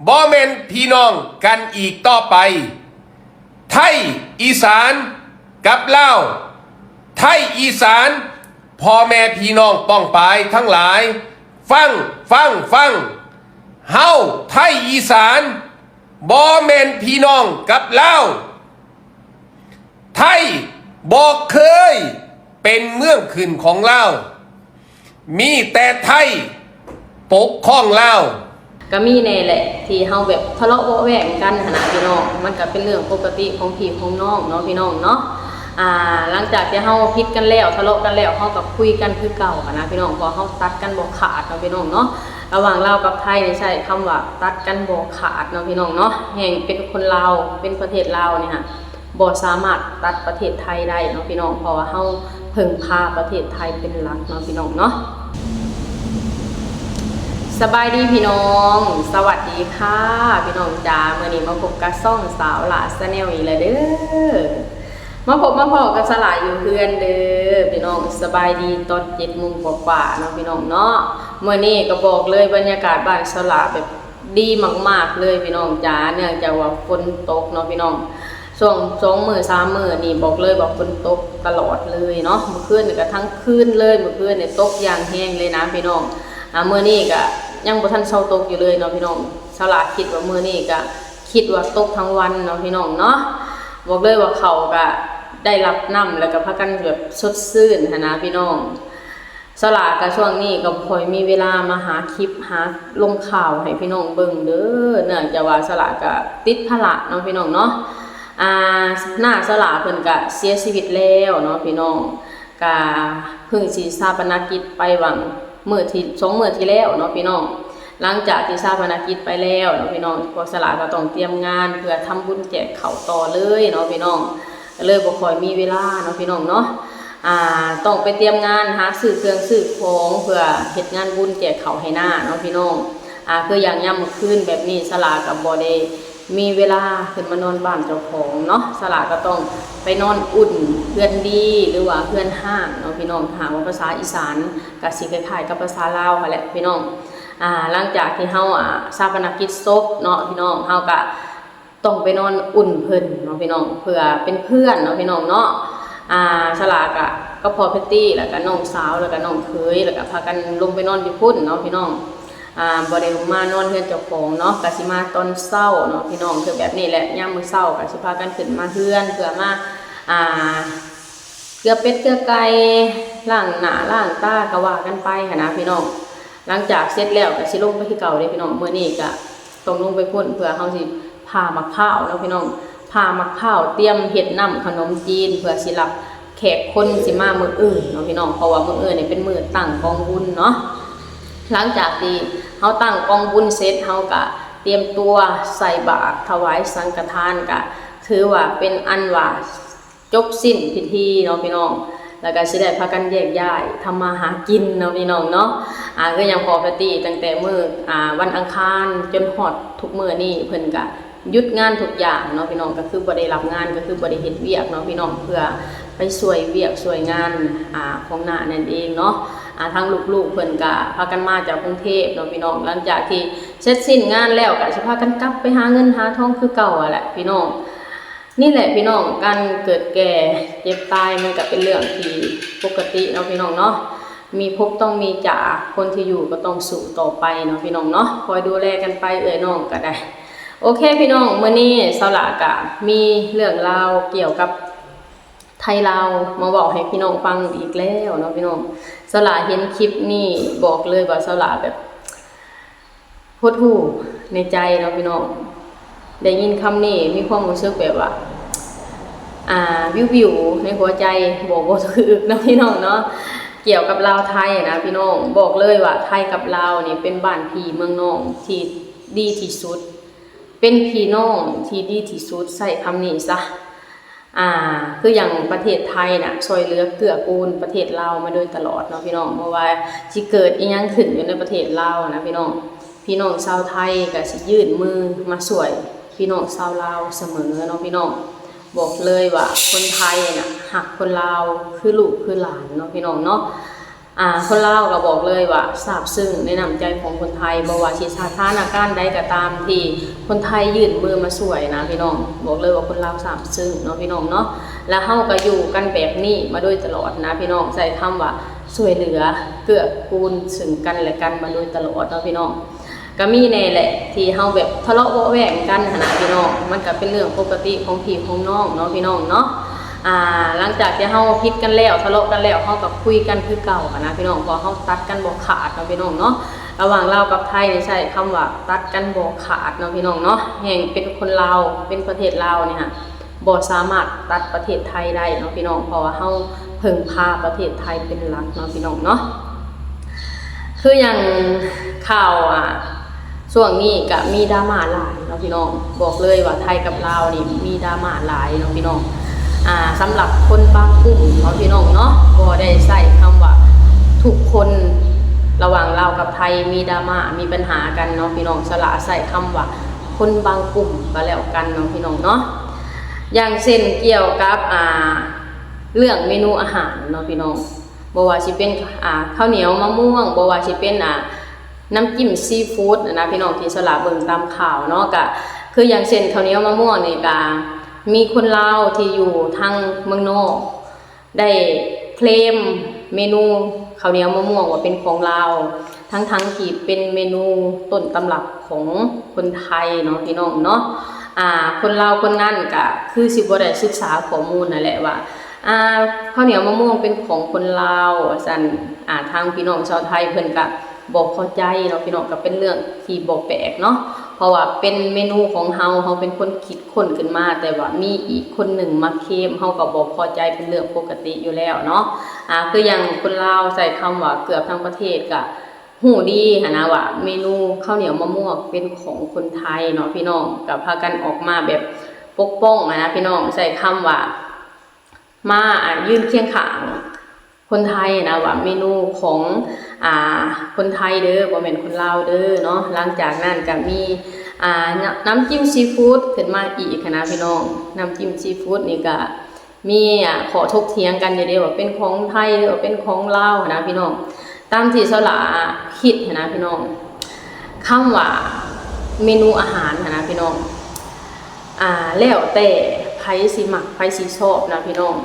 ບໍ່ແມ່ນພີ່ນ້ອງກັນອີກຕໍ່ໄປ. ໄທອີສານກັບລາວ, ໄທອີສານ ພໍ່ແມ່ພີ່ນ້ອງປ້ອງປາຍທັງຫຼາຍ, ຟັງ, ຟັງ, ຟັງ. ເຮົາໄທອີສານ ບໍ່ແມ່ນພີ່ນ້ອງກັບລາວ. ໄທບໍ່ເຄີຍເປັນເມືອງຂຶ້ນຂອງລາວ, ມີແຕ່ໄທປົກຄອງລາວ. ກໍມີແນ່ແຫຼະ ທີ່ເຮົາແບບທະເລາະເບາະແວ້ງກັນຫັ້ນນະພີ່ນ້ອງ, ມັນກໍເປັນເລື່ອງປົກກະຕິຂອງພີ່ຂອງນ້ອງເນາະພີ່ນ້ອງເນາະ. ອ່າ ຫຼັງຈາກທີ່ເຮົາຜິດກັນແລ້ວ ທະເລາະກັນແລ້ວ ເຮົາກໍຄຸຍກັນຄືເກົ່າຫັ້ນນະພີ່ນ້ອງ, ເພາະວ່າເຮົາຕັດກັນບໍ່ຂາດເນາະພີ່ນ້ອງເນາະ. ລະຫວ່າງລາວກັບໄທນີ້ໃຊ້ຄຳວ່າຕັດກັນບໍ່ຂາດເນາະພີ່ນ້ອງເນາະ. ແຮ່ງເປັນຄົນລາວ ເປັນປະເທດລາວນີ້ຫະ ບໍ່ສາມາດຕັດປະເທດໄທໄດ້ເນາະພີ່ນ້ອງ, ເພາະວ່າເຮົາເພິ່ງພາປະເທດໄທເປັນຫຼັກເນາະພີ່ນ້ອງເນາະ. ສະບາຍດີພີ່ນ້ອງ, ສະຫວັດດີຄ່ະພີ່ນ້ອງຈ໋າ. ມື້ນີ້ມາພົບກັບຊ່ອງສາວຫຼ້າ Channel ອີກແລ້ວເດີ້. ມາພົບມາພໍ້ກັບສາວຫຼ້າຢູ່ເຮືອນເດີ້ພີ່ນ້ອງ. ສະບາຍດີຕອນເຈັດໂມງກວ່າໆເນາະພີ່ນ້ອງເນາະ. ມື້ນີ້ກໍບອກເລີຍ ບັນຍາກາດບ້ານສາວຫຼ້າແບບ ດີມາກໆເລີຍພີ່ນ້ອງຈ໋າ, ເນື່ອງຈາກວ່າຝົນຕົກເນາະພີ່ນ້ອງ. ຊ່ວງສອງມື້ສາມມື້ນີ້ບອກເລີຍວ່າຝົນຕົກຕະຫຼອດເລີຍເນາະ, ມື້ຄືນນີ້ກໍທັງຄືນເລີຍ, ມື້ຄືນນີ້ຕົກຢ່າງແຮງເລີຍນະພີ່ນ້ອງ. ອາ ມື້ນີ້ກໍຍັງບໍ່ທັນເຊົາຕົກຢູ່ເລີຍເນາະພີ່ນ້ອງ. ສາວຫຼ້າຄິດວ່າມື້ນີ້ກໍຄິດວ່າຕົກທັງວັນເນາະພີ່ນ້ອງເນາະ. ບອກເລີຍວ່າເຂົ້າກໍໄດ້ຮັບນ້ຳ ແລ້ວກໍພາກັນແບບສົດຊື່ນຫັ້ນນະພີ່ນ້ອງ. ສາວຫຼ້າກໍຊ່ວງນີ້ກໍບໍ່ຄ່ອຍມີເວລາມາຫາຄລິບ ຫາລົງຂ່າວໃຫ້ພີ່ນ້ອງເບິ່ງເດີ້, ເນື່ອງຈາກວ່າສາວຫຼ້າກໍຕິດພາລະເນາະພີ່ນ້ອງເນາະ. ອາ ນ້າສາວຫຼ້າເພິ່ນກໍເສຍຊີວິດແລ້ວເນາະພີ່ນ້ອງ, ກໍເພິ່ງຊິຊາປະນະກິດໄປຫວ່າງມື້ທີ່ ສອງມື້ທີ່ແລ້ວເນາະພີ່ນ້ອງ. ຫຼັງຈາກທີ່ຊາປະນະກິດໄປແລ້ວເນາະພີ່ນ້ອງ, ພວກສາວຫຼ້າກໍຕ້ອງຕຽມງານເພື່ອທຳບຸນແຈກເຂົ້າຕໍ່ເລີຍເນາະພີ່ນ້ອງ, ກໍເລີຍບໍ່ຄ່ອຍມີເວລາເນາະພີ່ນ້ອງເນາະ. ອ່າ ຕ້ອງໄປຕຽມງານ ຫາຊື້ເຄື່ອງຊື້ຂອງ ເພື່ອເຮັດງານບຸນແຈກເຂົ້າໃຫ້ນ້າເນາະພີ່ນ້ອງ. ອ່າ ຄືຢ່າງຍາມມື້ຄືນແບບນີ້ ສາວຫຼ້າກໍບໍ່ໄດ້ມີເວລາຂຶ້ນມານອນບ້ານເຈົ້າຂອງເນາະ, ສາວຫຼ້າກໍຕ້ອງໄປນອນອຸ່ນເຮືອນດີ ຫຼືວ່າເຮືອນຮ້າງເນາະພີ່ນ້ອງ. ຖ້າຫາກວ່າພາສາອີສານກໍຊິຄ້າຍໆກັບພາສາລາວຫັ້ນແຫຼະພີ່ນ້ອງ. ອ່າ ຫຼັງຈາກທີ່ເຮົາ ອ່າ ຊາປະນະກິດສົບເນາະພີ່ນ້ອງ, ເຮົາກໍ ຕ້ອງໄປນອນອຸ່ນເພິ່ນເນາະພີ່ນ້ອງ, ເພື່ອເປັນເພື່ອນເນາະພີ່ນ້ອງເນາະ. ອ່າ ສາວຫຼ້າກະກັບພໍ່ແພັດຕີ້ ແລ້ວກະນ້ອງສາວ ແລ້ວກະນ້ອງເຂີຍ ແລ້ວກະພາກັນລົງໄປນອນຢູ່ພຸ້ນເນາະພີ່ນ້ອງ. ອ່າ ບໍ່ໄດ້ມານອນເຮືອນເຈົ້າຂອງເນາະ, ກະຊິມາຕອນເຊົ້າເນາະພີ່ນ້ອງ. ຄືແບບນີ້ແຫຼະ ຍາມມື້ເຊົ້າກະຊິພາກັນຂຶ້ນມາເຮືອນ ເພື່ອມາ ອ່າ ເກືອເປັດເກືອໄກ່ ລ້າງໜ້າລ້າງຕາ ກະວ່າກັນໄປຫັ້ນນະພີ່ນ້ອງ. ຫຼັງຈາກເສັດແລ້ວກະຊິລົງໄປຄືເກົ່າເດ້ພີ່ນ້ອງ. ມື້ນີ້ກະຕ້ອງລົງໄປພຸ້ນ ເພື່ອເຮົາຊິຜ່າໝາກພ້າວເນາະພີ່ນ້ອງ, ຜ່າໝາກພ້າວ ຕຽມເຮັດນ້ຳຂະໜົມຈີນ ເພື່ອຊິຮັບແຂກຄົນຊິມາມື້ອື່ນເນາະພີ່ນ້ອງ, ເພາະວ່າມື້ອື່ນນີ້ເປັນມື້ຕັ້ງກອງບຸນເນາະ. ຫຼັງຈາກທີ່ເຮົາຕັ້ງກອງບຸນເສັດ ເຮົາກະຕຽມຕົວໃສ່ບາດຖວາຍສັງກະທານ ກະຖືວ່າເປັນອັນວ່າ ຈົບສິ້ນພິທີເນາະພີ່ນ້ອງ, ແລ້ວກໍຊິໄດ້ພາກັນແຍກຍ້າຍທຳມາຫາກິນເນາະພີ່ນ້ອງເນາະ. ອ່າ ຄືຫຍັງພໍກະຕິ ຕັ້ງແຕ່ມື້ ອ່າ ວັນອັງຄານຈົນຮອດທຸກມື້ນີ້ ເພິ່ນກະຢຸດງານທຸກຢ່າງເນາະພີ່ນ້ອງ, ກໍຄືບໍ່ໄດ້ຮັບງານ ກໍຄືບໍ່ໄດ້ເຮັດວຽກເນາະພີ່ນ້ອງ, ເພື່ອໄປຊ່ວຍວຽກຊ່ວຍງານ ອ່າ ຂອງນ້ານັ້ນເອງເນາະ. ອ່າ ທາງລູກໆເພິ່ນກະພາກັນມາຈາກກຸງເທບເນາະພີ່ນ້ອງ, ຫຼັງຈາກທີ່ເສັດສິ້ນງານແລ້ວ ກະຊິພາກັນກັບໄປຫາເງິນຫາທອງຄືເກົ່າຫັ້ນແຫຼະພີ່ນ້ອງ. ນີ້ແຫຼະພີ່ນ້ອງ, ການເກີດແກ່ເຈັບຕາຍມັນກະເປັນເລື່ອງທີ່ປົກກະຕິເນາະພີ່ນ້ອງເນາະ, ມີພົບຕ້ອງມີຈາກ, ຄົນທີ່ຢູ່ກໍຕ້ອງສູ້ຕໍ່ໄປເນາະພີ່ນ້ອງເນາະ, ຄອຍດູແລກັນໄປເອື້ອຍນ້ອງກໍໄດ້. ໂອເຄພີ່ນ້ອງ, ມື້ນີ້ສາວຫຼ້າກະມີເລື່ອງລາວກ່ຽວກັບໄທລາວມາເວົ້າໃຫ້ພີ່ນ້ອງຟັງອີກແລ້ວເນາະພີ່ນ້ອງ. ສາວຫຼ້າເຫັນຄລິບນີ້ ບອກເລີຍວ່າສາວຫຼ້າແບບ ຫົດຫູ່ໃນໃຈເນາະພີ່ນ້ອງ, ໄດ້ຍິນຄຳນີ້ມີຄວາມຮູ້ສຶກແບບວ່າ ອ່າ ວິວໆໃນຫົວໃຈ ບອກບໍ່ຖືກເນາະພີ່ນ້ອງເນາະ. ກ່ຽວກັບລາວໄທນະພີ່ນ້ອງ, ບອກເລີຍວ່າໄທກັບລາວນີ້ເປັນບ້ານພີ່ເມືອງນ້ອງທີ່ດີທີ່ສຸດ, ເປັນພີ່ນ້ອງທີ່ດີທີ່ສຸດ, ໃຊ້ຄຳນີ້ຊະ. ອ່າ ຄືຢ່າງປະເທດໄທນະ ຊ່ວຍເຫຼືອເກື້ອກູນປະເທດລາວມາໂດຍຕະຫຼອດເນາະພີ່ນ້ອງ, ບໍ່ວ່າຊິເກີດອີ່ຫຍັງຂຶ້ນຢູ່ໃນປະເທດລາວນະພີ່ນ້ອງ, ພີ່ນ້ອງຊາວໄທກໍຊິຍື່ນມືມາຊ່ວຍພີ່ນ້ອງຊາວລາວສະເໝີເນາະພີ່ນ້ອງ. ບອກເລີຍວ່າຄົນໄທນະຮັກຄົນລາວຄືລູກຄືຫຼານເນາະພີ່ນ້ອງເນາະ. ອ່າ ຄົນລາວກໍບອກເລີຍວ່າຊາບຊຶ້ງໃນນ້ຳໃຈຂອງຄົນໄທ, ບໍ່ວ່າຊິສະຖານະການໃດກໍຕາມທີ່ຄົນໄທຍື່ນມືມາຊ່ວຍນະພີ່ນ້ອງ, ບອກເລີຍວ່າຄົນລາວຊາບຊຶ້ງເນາະພີ່ນ້ອງເນາະ. ແລະເຮົາກໍຢູ່ກັນແບບນີ້ມາໂດຍຕະຫຼອດນະພີ່ນ້ອງ, ໃຊ້ຄຳວ່າຊ່ວຍເຫຼືອເກື້ອກູນເຊິ່ງກັນແລະກັນມາໂດຍຕະຫຼອດເນາະພີ່ນ້ອງ. ກໍມີແນ່ແຫຼະທີ່ເຮົາແບບທະເລາະເບາະແວ້ງກັນຫັ້ນນະພີ່ນ້ອງ, ມັນກໍເປັນເລື່ອງປົກກະຕິຂອງພີ່ຂອງນ້ອງເນາະພີ່ນ້ອງເນາະ. ອ່າ ຫຼັງຈາກທີ່ເຮົາຜິດກັນແລ້ວ ທະເລາະກັນແລ້ວ ເຮົາກໍຄຸຍກັນຄືເກົ່າຫັ້ນນະພີ່ນ້ອງ, ເພາະເຮົາຕັດກັນບໍ່ຂາດເນາະພີ່ນ້ອງເນາະ. ລະຫວ່າງລາວກັບໄທນີ້ໃຊ້ຄຳວ່າຕັດກັນບໍ່ຂາດເນາະພີ່ນ້ອງເນາະ, ແຮ່ງເປັນຄົນລາວ ເປັນປະເທດລາວນີ້ຫັ້ນ ບໍ່ສາມາດຕັດປະເທດໄທໄດ້ເນາະພີ່ນ້ອງ, ເພາະວ່າເຮົາເພິ່ງພາປະເທດໄທເປັນຫຼັກເນາະພີ່ນ້ອງເນາະ. ຄືຢ່າງຂ່າວ ອ່າ ຊ່ວງນີ້ກະມີດຣາມາຫຼາຍເນາະພີ່ນ້ອງ, ບອກເລີຍວ່າໄທກັບລາວນີ້ມີດຣາມາຫຼາຍເນາະພີ່ນ້ອງ. ອ່າ ສຳລັບຄົນບາງກຸ່ມເນາະພີ່ນ້ອງເນາະ, ບໍ່ໄດ້ໃຊ້ຄຳວ່າທຸກຄົນ, ລະຫວ່າງລາວກັບໄທມີດຣາມາ ມີບັນຫາກັນເນາະພີ່ນ້ອງ, ສະຫຼະໃຊ້ຄຳວ່າ ຄົນບາງກຸ່ມກໍແລ້ວກັນເນາະພີ່ນ້ອງເນາະ. ຢ່າງເຊັ່ນກ່ຽວກັບ ອ່າ ເລື່ອງເມນູອາຫານເນາະພີ່ນ້ອງ, ບໍ່ວ່າຊິເປັນ ອ່າ ເຂົ້າໜຽວມະມ່ວງ, ບໍ່ວ່າຊິເປັນ ອ່າ ນ້ຳຈິ້ມຊີຟູດນະພີ່ນ້ອງ, ທີ່ສະຫຼະເບິ່ງຕາມຂ່າວເນາະ, ກະຄືຢ່າງເຊັ່ນເຂົ້າໜຽວມະມ່ວງນີ້ ກະມີຄົນລາວທີ່ຢູ່ທາງເມືອງນອກ ໄດ້ເຄລມເມນູເຂົ້າໜຽວມະມ່ວງວ່າເປັນຂອງລາວ, ທັງໆທີ່ເປັນເມນູຕົ້ນຕຳລັບຂອງຄົນໄທເນາະພີ່ນ້ອງເນາະ. ອ່າ ຄົນລາວຄົນນັ້ນກະຄືຊິບໍ່ໄດ້ສຶກສາຂໍ້ມູນຫັ້ນແຫຼະວ່າ ອ່າ ເຂົ້າໜຽວມະມ່ວງເປັນຂອງຄົນລາວວ່າຊັ້ນ. ອ່າ ທາງພີ່ນ້ອງຊາວໄທເພິ່ນກະບໍ່ພໍໃຈເນາະພີ່ນ້ອງ, ກະເປັນເລື່ອງທີ່ບໍ່ແປກເນາະ, ເພາະວ່າເປັນເມນູຂອງເຮົາ, ເຮົາເປັນຄົນຄິດ ຄົ້ນຂຶ້ນມາ, ແຕ່ວ່າມີອີກຄົນໜຶ່ງມາເຄມ ເຮົາກໍບໍ່ພໍໃຈ ເປັນເລື່ອງປົກກະຕິຢູ່ແລ້ວເນາະ. ອ່າ ຄືຢ່າງຄົນລາວໃຊ້ຄຳວ່າເກືອບທັງປະເທດກະຮູ້ດີຫັ້ນນະວ່າເມນູເຂົ້າໜຽວມະມ່ວງເປັນຂອງຄົນໄທເນາະພີ່ນ້ອງ, ກໍພາກັນອອກມາແບບປົກປ້ອງຫັ້ນນະພີ່ນ້ອງ, ໃຊ້ຄຳວ່າ ມາ ອ່າ ຢືນຄຽງຂ້າງຄົນໄທນະ ວ່າເມນູຂອງ ອ່າ ຄົນໄທເດີ ບໍ່ແມ່ນຄົນລາວເດີເນາະ. ຫຼັງຈາກນັ້ນກະມີ ອ່າ ນ້ຳ ນ້ຳຈິ້ມຊີຟູດຂຶ້ນມາອີກຫັ້ນນະພີ່ນ້ອງ. ນ້ຳຈິ້ມຊີຟູດນີ້ກະມີ ອ່າ ຂໍ້ຖົກຖຽງກັນຢູ່ເດ້ ວ່າເປັນຂອງໄທ ຫຼືວ່າເປັນຂອງລາວຫັ້ນນະພີ່ນ້ອງ. ຕາມທີ່ສາວຫຼ້າຄິດຫັ້ນນະພີ່ນ້ອງ, ຄຳວ່າເມນູອາຫານຫັ້ນນະພີ່ນ້ອງ ອ່າ ແລ້ວແຕ່ໃຜຊິມັກ ໃຜຊິຊອບນະພີ່ນ້ອງ.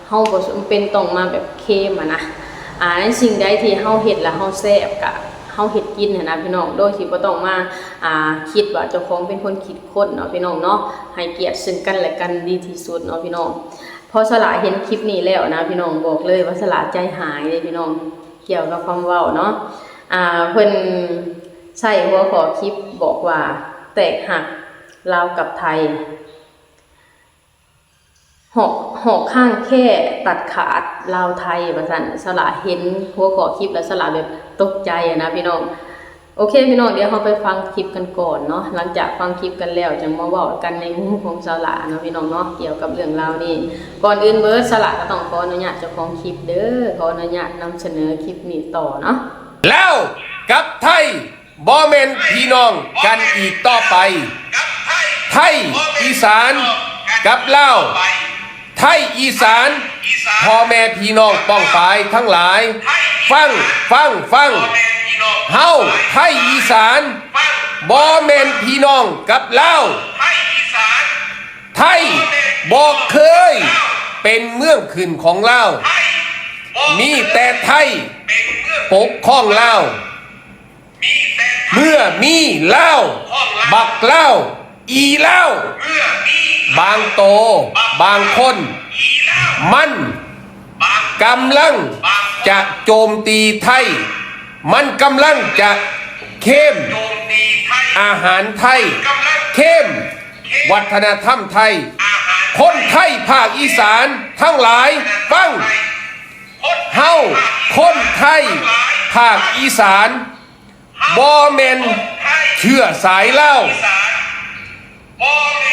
ເຮົາບໍ່ຈຳເປັນຕ້ອງມາແບບເຄມຫັ້ນນະ. ອ່າ ໃນສິ່ງໃດທີ່ເຮົາເຮັດແລ້ວເຮົາແຊບ ກະເຮົາເຮັດກິນຫັ້ນນະພີ່ນ້ອງ, ໂດຍທີ່ບໍ່ຕ້ອງມາ ອ່າ ຄິດວ່າເຈົ້າຂອງເປັນຄົນຄິດຄົ້ນເນາະພີ່ນ້ອງເນາະ. ໃຫ້ກຽດເຊິ່ງກັນແລະກັນດີທີ່ສຸດເນາະພີ່ນ້ອງ. ເພາະສາວຫຼ້າເຫັນຄລິບນີ້ແລ້ວນະພີ່ນ້ອງ ບອກເລີຍວ່າສາວຫຼ້າໃຈຫາຍເດ້ພີ່ນ້ອງ ກ່ຽວກັບຄວາມເວົ້າເນາະ. ອ່າ ເພິ່ນໃຊ້ຫົວຂໍ້ຄລິບບອກວ່າ ແຕກຫັກລາວກັບໄທ ຫອກ ຫອກຄ້າງແຄ້ຕັດຂາດລາວໄທ ວ່າຊັ້ນ. ສາວຫຼ້າເຫັນຫົວຂໍ້ຄລິບແລ້ວສາວຫຼ້າແບບຕົກໃຈຫັ້ນນະພີ່ນ້ອງ. ໂອເຄພີ່ນ້ອງ ດຽວເຮົາໄປຟັງຄລິບກັນກ່ອນເນາະ. ຫຼັງຈາກຟັງຄລິບກັນແລ້ວ ຈັ່ງມາເວົ້າກັນໃນມຸມຂອງສາວຫຼ້າເນາະພີ່ນ້ອງເນາະ ກ່ຽວກັບເລື່ອງລາວນີ້. ກ່ອນອື່ນເບີດ ສາວຫຼ້າກໍຕ້ອງຂໍອະນຸຍາດເຈົ້າຂອງຄລິບເດີ, ຂໍອະນຸຍາດນຳສະເໜີຄລິບນີ້ຕໍ່ເນາະ. ລາວກັບໄທ ບໍ່ແມ່ນພີ່ນ້ອງກັນອີກຕໍ່ໄປ. ໄທອີສານກັບລາວ, ໄທອີສານ ພໍ່ແມ່ພີ່ນ້ອງປ້ອງປາຍທັງຫຼາຍ, ຟັງ, ຟັງ, ຟັງ, ເຮົາໄທອີສານ ບໍ່ແມ່ນພີ່ນ້ອງກັບລາວ. ໄທບໍ່ເຄີຍເປັນເມືອງຂຶ້ນຂອງລາວ, ມີແຕ່ໄທປົກຄອງລາວ. ເມື່ອມີລາວ, ບັກລາວ, ອີລາວ, ບາງໂຕ, ບາງຄົນ, ມັນກຳລັງຈະໂຈມຕີໄທ, ມັນກຳລັງຈະເຄມອາຫານໄທ, ເຄມວັດທະນະທຳໄທ. ຄົນໄທພາກອີສານທັງຫຼາຍ, ຟັງ, ເຮົາຄົນໄທພາກອີສານ ບໍ່ແມ່ນເຊື້ອສາຍລາວ,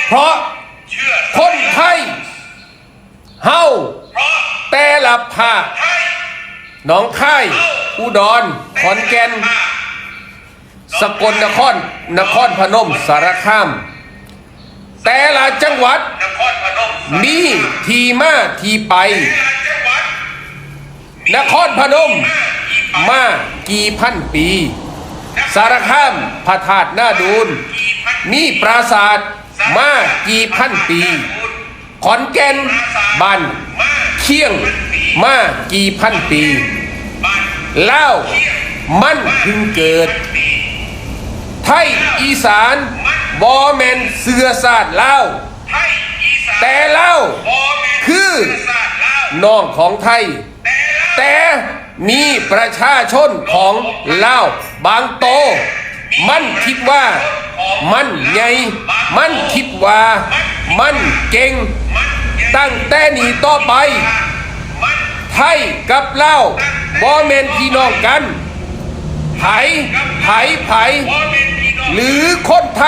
ເພາະຄົນໄທເຮົາແຕ່ລະພາກ, ໜອງຄາຍ, ອຸດອນ, ຂອນແກ່ນ, ສະກົນນະຄອນ, ນະຄອນພະນົມ, ສາລະຄາມ, ແຕ່ລະຈັງຫວັດມີທີ່ມາທີ່ໄປ. ນະຄອນພະນົມ ມາກີ່ພັນປີ, ສາລະຄາມພະທາດນາດູນ ມີປາສາດມາກີ່ພັນປີ, ຂອນແກ່ນບ້ານຄຽງມາກີ່ພັນປີ. ລາວມັນເພິ່ງເກີດ. ໄທອີສານບໍ່ແມ່ນເຊື້ອຊາດລາວ, ແຕ່ລາວຄືນ້ອງຂອງໄທ, ແຕ່ມີປະຊາຊົນຂອງລາວບາງໂຕ ມັນຄິດວ່າມັນໃຫຍ່, ມັນຄິດວ່າມັນເກັ່ງ. ຕັ້ງແຕ່ນີ້ຕໍ່ໄປ ໄທກັບລາວບໍ່ແມ່ນພີ່ນ້ອງກັນ. ໃຜ, ໃຜ, ໃຜ ຫຼືຄົນໄທ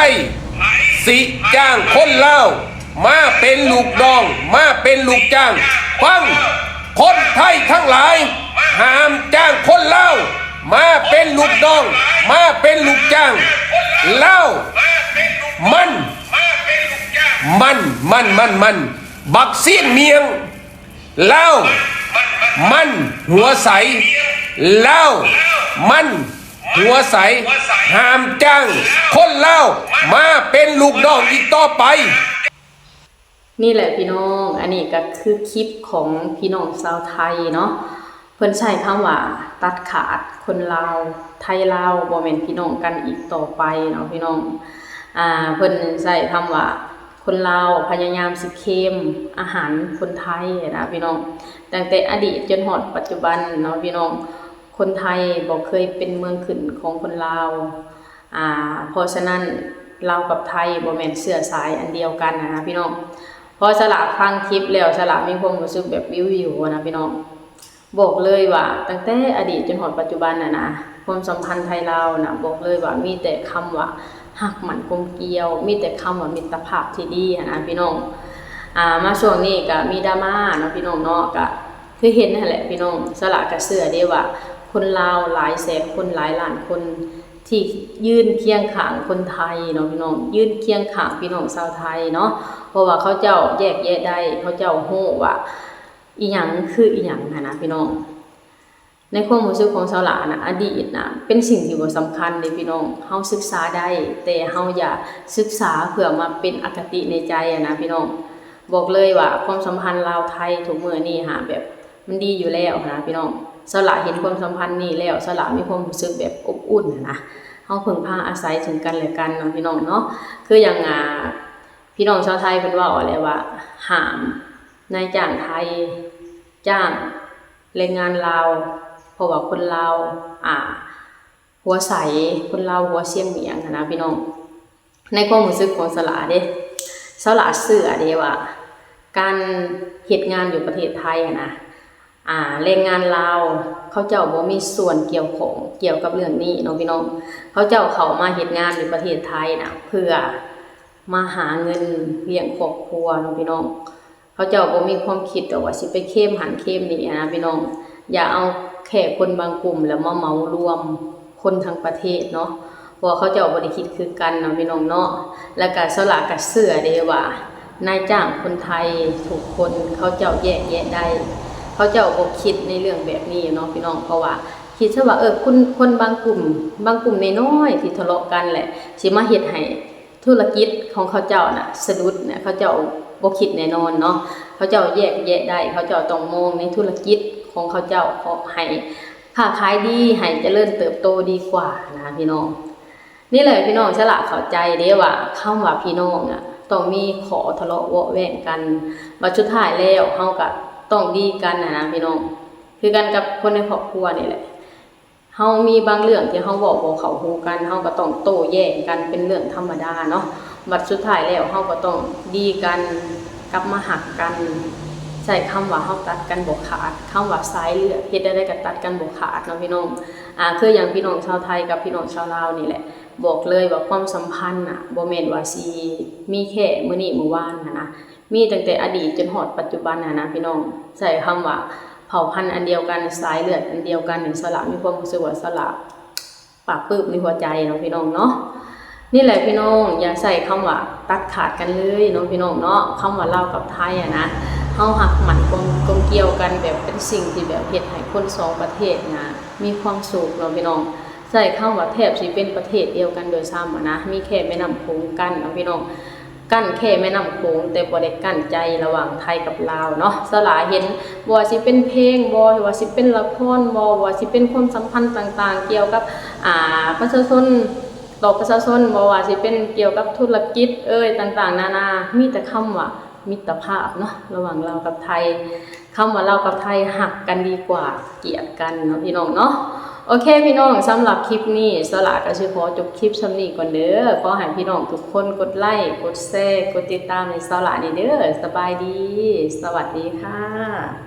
ຊິຈ້າງຄົນລາວມາເປັນລູກນ້ອງ, ມາເປັນລູກຈ້າງ? ຟັງ, ຄົນໄທທັງຫຼາຍ, ຫ້າມຈ້າງຄົນລາວມາເປັນລູກນ້ອງ, ມາເປັນລູກຈ້າງ. ລາວມັນ, ມັນ, ມັນ, ມັນ, ມັນ, ບັກຊຽງມຽງ. ລາວມັນຫົວໃສ, ລາວມັນຫົວໃສ, ຫ້າມຈ້າງຄົນລາວມາເປັນລູກນ້ອງອີກຕໍ່ໄປ. ນີ້ແຫຼະພີ່ນ້ອງ, ອັນນີ້ກໍຄືຄລິບຂອງພີ່ນ້ອງຊາວໄທເນາະ, ເພິ່ນໃຊ້ຄຳວ່າຕັດຂາດຄົນລາວ, ໄທລາວບໍ່ແມ່ນພີ່ນ້ອງກັນອີກຕໍ່ໄປເນາະພີ່ນ້ອງ. ອ່າ ເພິ່ນໃຊ້ຄຳວ່າ ຄົນລາວພະຍາຍາມຊິເຄມອາຫານຄົນໄທນະພີ່ນ້ອງ, ຕັ້ງແຕ່ອະດີດຈົນຮອດປັດຈຸບັນເນາະພີ່ນ້ອງ. ຄົນໄທບໍ່ເຄີຍເປັນເມືອງຂຶ້ນຂອງຄົນລາວ, ອ່າ ເພາະສະນັ້ນ ລາວກັບໄທບໍ່ແມ່ນເຊື້ອສາຍອັນດຽວກັນນະພີ່ນ້ອງ. ພໍສາລາຟັງຄລິບແລ້ວ ສາລາມີຄວາມຮູ້ສຶກແບບວິວໆນະພີ່ນ້ອງ. ບອກເລີຍວ່າຕັ້ງແຕ່ອະດີດຈົນຮອດປັດຈຸບັນນະນະ, ຄວາມສຳພັນໄທລາວນະ ບອກເລີຍວ່າມີແຕ່ຄຳວ່າຮັກໝັ້ນກົມກຽວ, ມີແຕ່ຄຳວ່າມິດຕະພາບທີ່ດີຫັ້ນນະພີ່ນ້ອງ. ອ່າ ມາຊ່ວງນີ້ກະມີດຣາມາເນາະພີ່ນ້ອງເນາະ, ກະຄືເຫັນຫັ້ນແຫຼະພີ່ນ້ອງ. ສາລາກະເຊື່ອເດ້ວ່າຄົນລາວຫຼາຍແສນຄົນ, ຫຼາຍລ້ານຄົນ ທີ່ຢືນຄຽງຂ້າງຄົນໄທເນາະພີ່ນ້ອງ, ຢືນຄຽງຂ້າງພີ່ນ້ອງຊາວໄທເນາະ, ເພາະວ່າເຂົາເຈົ້າແຍກແຍະໄດ້, ເຂົາເຈົ້າຮູ້ວ່າ ອີ່ຫຍັງຄືອີ່ຫຍັງຫັ້ນນະພີ່ນ້ອງ. ໃນຄວາມຮູ້ສຶກຂອງສາວຫຼ້ານະ, ອະດີດນະ ເປັນສິ່ງທີ່ບໍ່ສຳຄັນເດ້ພີ່ນ້ອງ. ເຮົາສຶກສາໄດ້, ແຕ່ເຮົາຢ່າສຶກສາເພື່ອມາເປັນອະຄະຕິໃນໃຈຫັ້ນນະພີ່ນ້ອງ. ບອກເລີຍວ່າຄວາມສຳພັນລາວໄທທຸກມື້ນີ້ຫາ ແບບມັນດີຢູ່ແລ້ວຫັ້ນນະພີ່ນ້ອງ. ສາວຫຼ້າເຫັນຄວາມສຳພັນນີ້ແລ້ວ, ສາວຫຼ້າມີຄວາມຮູ້ສຶກແບບອົບອຸ່ນຫັ້ນນະ. ເຮົາເພິ່ງພາອາໄສເຊິ່ງກັນແລະກັນເນາະພີ່ນ້ອງເນາະ. ຄືຢ່າງ ອ່າ ພີ່ນ້ອງຊາວໄທເພິ່ນເວົ້າແຫຼະວ່າ ຫ້າມນາຍຈ້າງໄທຈ້າງແຮງງານລາວ, ເພາະວ່າຄົນລາວ ອ່າ ຫົວໃສ, ຄົນລາວຫົວຊຽງໝຽງຫັ້ນນະພີ່ນ້ອງ. ໃນຄວາມຮູ້ສຶກຂອງສາວຫຼ້າເດ້, ສາວຫຼ້າເຊື່ອເດ້ວ່າ ການເຮັດງານຢູ່ປະເທດໄທຫັ້ນນະ, ອ່າ ແຮງງານລາວເຂົາເຈົ້າບໍ່ມີສ່ວນກ່ຽວຂ້ອງກ່ຽວກັບເລື່ອງນີ້ເນາະພີ່ນ້ອງ. ເຂົາເຈົ້າເຂົ້າມາເຮັດງານຢູ່ປະເທດໄທນະ ເພື່ອມາຫາເງິນລ້ຽງຄອບຄົວເນາະພີ່ນ້ອງ. ເຂົາເຈົ້າບໍ່ມີຄວາມຄິດດອກວ່າຊິໄປເຄມຫັ້ນເຄມນີ້ຫັ້ນນະພີ່ນ້ອງ. ຢ່າເອົາແຄ່ຄົນບາງກຸ່ມແລ້ວມາເໝົາລວມຄົນທັງປະເທດເນາະ, ເພາະວ່າເຂົາເຈົ້າບໍ່ໄດ້ຄິດຄືກັນເນາະພີ່ນ້ອງເນາະ. ແລ້ວກະສາວຫຼ້າກະເຊື່ອເດ້ວ່າ ນາຍຈ້າງຄົນໄທທຸກຄົນເຂົາເຈົ້າແຍກແຍະໄດ້, ເຂົາເຈົ້າບໍ່ຄິດໃນເລື່ອງແບບນີ້ເນາະພີ່ນ້ອງ. ເພາະວ່າຄິດຊະວ່າ ເອີ ຄົນ, ຄົນບາງກຸ່ມ, ບາງກຸ່ມນ້ອຍໆທີ່ທະເລາະກັນແຫຼະ ຊິມາເຮັດໃຫ້ ທຸລະກິດຂອງເຂົາເຈົ້ານະສະດຸດນະ, ເຂົາເຈົ້າບໍ່ຄິດແນ່ນອນເນາະ. ເຂົາເຈົ້າແຍກແຍະໄດ້, ເຂົາເຈົ້າຕ້ອງມອງໃນທຸລະກິດຂອງເຂົາເຈົ້າ ເພາະໃຫ້ຄ້າຂາຍດີ, ໃຫ້ຈະເລີນເຕີບໂຕດີກວ່ານະພີ່ນ້ອງ. ນີ້ແຫຼະພີ່ນ້ອງ, ສາວຫຼ້າເຂົ້າໃຈເດ້ວ່າຄຳວ່າພີ່ນ້ອງນະ ຕ້ອງມີຂໍ້ທະເລາະເວາະແວ້ງກັນ, ບັດສຸດທ້າຍແລ້ວເຮົາກະຕ້ອງດີກັນຫັ້ນນະພີ່ນ້ອງ. ຄືກັນກັບຄົນໃນຄອບຄົວນີ້ແຫຼະ. ເຮົາມີບາງເລື່ອງທີ່ເຮົາເວົ້າບໍ່ເຂົ້າຫູກັນ, ເຮົາກໍຕ້ອງໂຕ້ແຍ້ງກັນເປັນເລື່ອງທຳມະດາເນາະ. ບັດສຸດທ້າຍແລ້ວເຮົາກໍຕ້ອງດີກັນ, ກັບມາຮັກກັນ. ໃຊ້ຄຳວ່າເຮົາຕັດກັນບໍ່ຂາດ, ຄຳວ່າສາຍເລືອດ ເຮັດແນວໃດກໍຕັດກັນບໍ່ຂາດເນາະພີ່ນ້ອງ. ອ່າ ຄືຢ່າງພີ່ນ້ອງຊາວໄທກັບພີ່ນ້ອງຊາວລາວນີ້ແຫຼະ, ບອກເລີຍວ່າຄວາມສຳພັນນະ ບໍ່ແມ່ນວ່າຊິມີແຄ່ມື້ນີ້ມື້ວານຫັ້ນນະ. ມີຕັ້ງແຕ່ອະດີດຈົນຮອດປັດຈຸບັນຫັ້ນນະພີ່ນ້ອງ. ໃຊ້ຄຳວ່າເຜົ່າພັນອັນດຽວກັນ, ສາຍເລືອດອັນດຽວກັນນີ້ ສາວຫຼ້າມີຄວາມຮູ້ສຶກວ່າສາວຫຼ້າປາບປຶ້ມໃນຫົວໃຈເນາະພີ່ນ້ອງເນາະ. ນີ້ແຫຼະພີ່ນ້ອງ, ຢ່າໃຊ້ຄຳວ່າຕັດຂາດກັນເລີຍເນາະພີ່ນ້ອງເນາະ. ຄຳວ່າລາວກັບໄທຫັ້ນນະ, ເຮົາຮັກໝັ້ນກົມ ກົມກ່ຽວກັນ ແບບເປັນສິ່ງທີ່ແບບເຮັດໃຫ້ຄົນສອງປະເທດນະມີຄວາມສຸກເນາະພີ່ນ້ອງ. ໃຊ້ຄຳວ່າແທບຊິເປັນປະເທດດຽວກັນໂດຍຊ້ຳນະ ມີແຄ່ແມ່ນ້ຳໂຂງກັ້ນເນາະພີ່ນ້ອງ. ກັ້ນແຄ່ແມ່ນ້ຳໂຂງ ແຕ່ບໍ່ໄດ້ກັ້ນໃຈລະຫວ່າງໄທກັບລາວເນາະ. ສາວຫຼ້າເຫັນ ບໍ່ວ່າຊິເປັນເພງບໍ ຫຼືວ່າຊິເປັນລະຄອນບໍ ບໍ່ວ່າຊິເປັນຄວາມສຳພັນຕ່າງໆ ກ່ຽວກັບ ອ່າ ປະຊາຊົນ ຕໍ່ປະຊາຊົນ ບໍ່ວ່າຊິເປັນກ່ຽວກັບທຸລະກິດເອີຍ ຕ່າງໆນານາ ມີແຕ່ຄຳວ່າມິດຕະພາບເນາະ ລະຫວ່າງລາວກັບໄທ. ຄຳວ່າລາວກັບໄທຮັກກັນດີກວ່າກຽດກັນເນາະພີ່ນ້ອງເນາະ. ໂອເຄພີ່ນ້ອງ ສຳລັບຄລິບນີ້ ສາວຫຼ້າກໍຊິຂໍຈົບຄລິບສ່ຳນີ້ກ່ອນເດີ. ຂໍໃຫ້ພີ່ນ້ອງທຸກຄົນກົດໄລ ກົດແຊ ກົດຕິດຕາມໃຫ້ສາວຫຼ້າແດ່ເດີ. ສະບາຍດີ ສະຫວັດດີຄ່ະ.